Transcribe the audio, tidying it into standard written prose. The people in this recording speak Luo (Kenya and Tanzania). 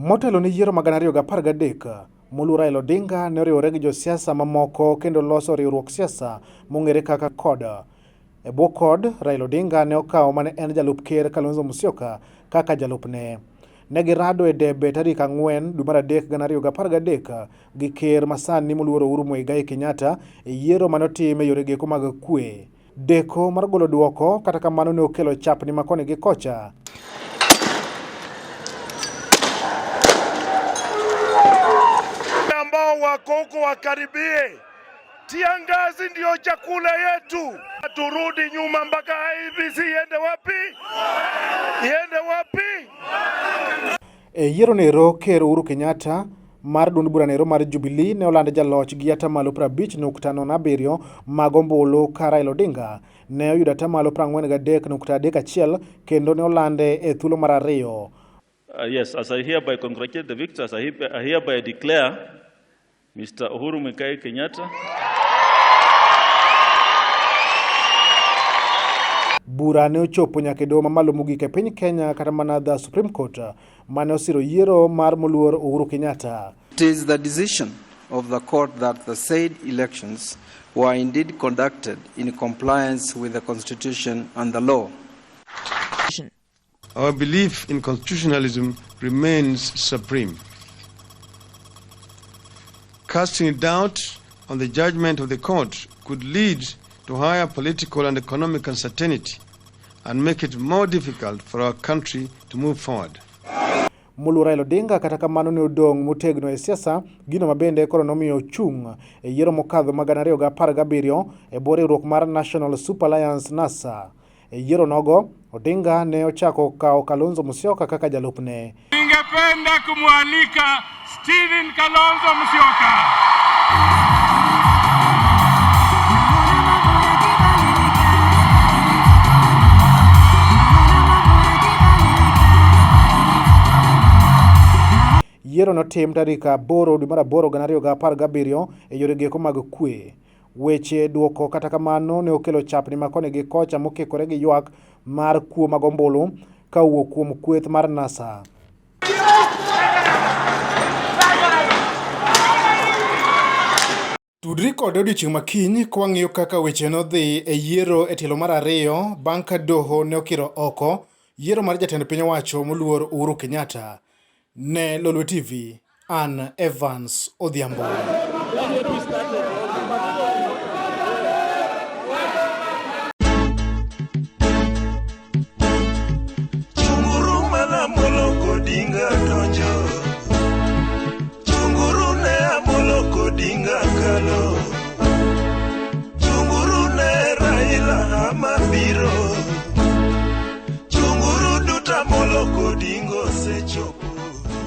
Motelo ne yiero mag 2013, moluor Raila Odinga ne oriwore gi josiasa mamoko kendo loso riwruok siasa mong'ere kaka CORD. E bwo CORD, Raila Odinga ne okawo mane en jalup ker Kalonzo Musyoka kaka jalupne. Ne girado e debe tarik 4 dwe mar 3 2013 gi ker masani moluor Uhuru Muigai Kenyatta e yiero mane otim e yore geko mag kwe. Deko mar golo duoko kata kamano ne okelo chapni ma koni gi kocha. Ambao wako huko wakaribie. Tiangazi ndiyo chakula yetu. Turudi nyuma mpaka IEBC iende wapi? Iende wapi? E yiero nero Ker Uhuru Kenyatta mar duond bura nero mar Jubilee ne oland jaloch gi atamalo 50.07 mag ombulu ka Raila Odinga ne oyudo atamalo 43.31 kendo ne olande e thuolo mar ariyo. Yes, as I hereby congratulate the victors, I hereby declare Mr. Uhuru Muigai Kenyatta. Bura ne ochopo nyaka e doho mamalo mogik e piny Kenya kata mana the Supreme Court mane osiro yiero mar moluor Uhuru Kenyatta. It is the decision of the court that the said elections were indeed conducted in compliance with the Constitution and the law. Our belief in constitutionalism remains supreme. Casting doubt on the judgment of the court could lead to higher political and economic uncertainty and make it more difficult for our country to move forward. Moluor Raila Odinga kata kamano ne odong' motegno e siasa, gino ma bende koro nomiyo ochung' e yiero mokadho mag 2017 e bwo riwruok mar National Super Alliance NASA. E yiero nogo, Odinga ne ochako kawo Kalonzo Musyoka kaka jalupne. Ningependa kumwalika Stephen Kalonzo Musyoka. Yiero notim tarik 8 dwe mar 8 2017 e yore geko mag kwe. Weche duoko kata kamano ne okelo chapni ma koni gi kocha mokikore gi ywak mar kuo mag ombulu ka owuok kuom kweth mar NASA. Tudri kode odiochieng' ma kiny kwang'iyo kaka weche nodhi e yiero e tielo mar ariyo bang' ka doho ne okiro oko yiero mar jatend piny owacho moluor Uhuru Kenyatta. Ne Lolwe TV, an Evans Odhiambo.